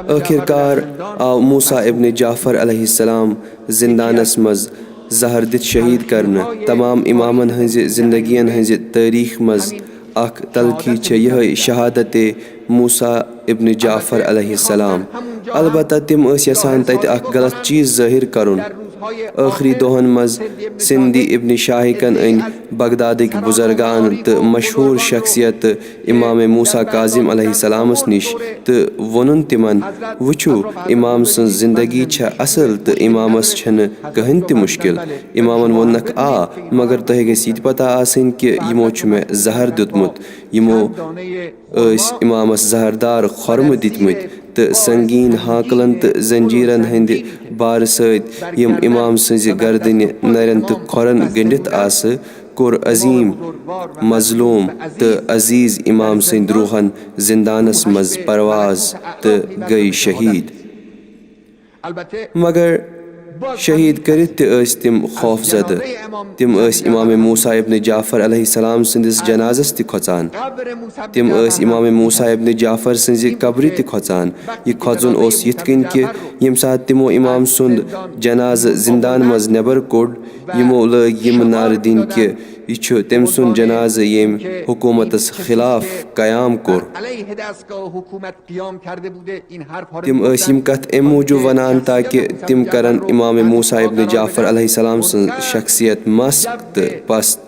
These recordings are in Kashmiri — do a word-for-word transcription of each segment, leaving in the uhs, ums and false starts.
ٲخِر کار آو موسیٰ ابن جعفر علیہ السلام زِندانَس منٛز زہر دِتھ شہیٖد کرنہٕ۔ تمام اِمامَن ہٕنٛزِ زِندگیَن ہٕنٛزِ تٲریٖخ منٛز اکھ تلخی چھےٚ یِہوٚے شہادتِ موسیٰ ابن جعفر علیہ السلام۔ البتہ تِم ٲسۍ یژھان تَتہِ اکھ غلط چیٖز ظٲہِر کرُن۔ ٲخری دۄہَن منٛز سِندی ابن شاہِقَن أنۍ بغدادٕکۍ بُزرگان تہٕ مشہوٗر شخصیت امام موسیٰ کاظم علیہ السلامس نِش تہٕ ووٚنُن تِمن، "وٕچھِو، امام سٕنٛز زندگی چھےٚ اصل تہٕ امامس چھنہٕ کٕہٕنۍ تہِ مُشکل۔" امامن ووٚننکھ، "آ، مگر تۄہہِ گژھِ یہِ تہِ پتہ آسٕنۍ کہِ یِمو چھُ مےٚ زہر دیُتمُت۔" یِمو ٲسۍ امامس زہردار خۄرمہٕ دِتمٕتۍ تہٕ سنگیٖن ہانکلن تہٕ زنجیرن ہٕنٛدِ بارٕ سۭتۍ یِم امام سٕنٛزِ گردنہِ نرٮ۪ن تہٕ کھۄرن گٔنڈِتھ آسہٕ، کوٚر عظیم، مظلوم تہٕ عزیز امام سٕنٛدۍ روحن زندانس منٛز پرواز تہٕ گٔیہِ شہید۔ مگر شہید کٔرِتھ تہِ ٲسۍ تِم خوف زدٕ۔ تِم ٲسۍ امام موسیٰ ابن جعفر علیہ السلام سٕنٛدِس جنازس تہِ کھۄژان۔ تِم ٲسۍ امام موسیٰ ابن جعفر سٕنٛزِ قبرِ تہِ کھۄژان۔ یہِ کھۄژُن اوس یِتھ کٔنۍ کہِ ییٚمہِ ساتہٕ تِمو امام سُنٛد جنازٕ زندان منٛز نٮ۪بر کوٚڑ، یِمو لٲگۍ یِم نعرٕ دِنۍ کہِ یہِ چھُ تٔمۍ سُنٛد جنازٕ، ییٚمۍ حکوٗمتس خلاف قیام کوٚر۔ تِم ٲسۍ یِم کتھٕ امہِ موٗجوٗب ونان تاکہِ تِم کرن امام موسیٰ ابن جعفر علیہ السلام سٕنٛز شخصیت مسخ تہٕ پست۔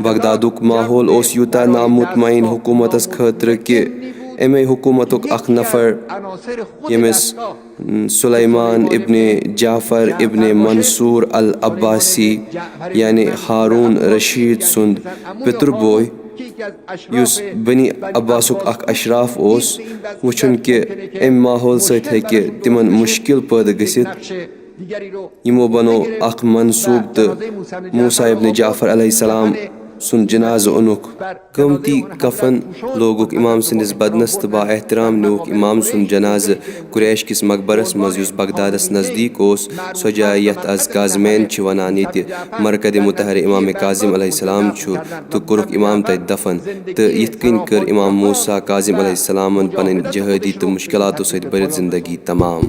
بغدادُک ماحول اوس یوٗتاہ نامطمئن حکوٗمتس خٲطرٕ کہِ امے حکوٗمتُک اکھ نفر، ییٚمِس سلیمان ابن جعفر ابن منصور العباسی، یعنی ہارون رشید سُنٛد پِتُر بوے، یُس بنی عباسُک اکھ اشراف اوس، وُچھُن کہِ امہِ ماحول سۭتۍ ہیٚکہِ تِمن مُشکِل پٲدٕ گٔژھِتھ۔ یِمو بنوو اکھ منصوٗب تہٕ موسیٰ ابن جعفر علیہ السلام سُنٛد جنازٕ اوٚنُکھ۔ قۭمتی کفن لوگُکھ امام سٕنٛدِس بدنس تہٕ با احترام نیوٗکھ امام سُنٛد جنازٕ قریش کِس مقبرس منٛز، یُس بغدادس نزدیٖک اوس، سۄ جاے یتھ از کاظمین چھِ ونان، ییٚتہِ مرقد مطہر امام کاظم علیہ السلام چھُ، تہٕ کوٚرُکھ امام تتہِ دفن۔ تہٕ یِتھ کٔنۍ کٔر امام موسیٰ کاظم علیہ السلامن پنٕنۍ جہٲدی تہٕ مُشکلاتو سۭتۍ بٔرِتھ زندگی تمام۔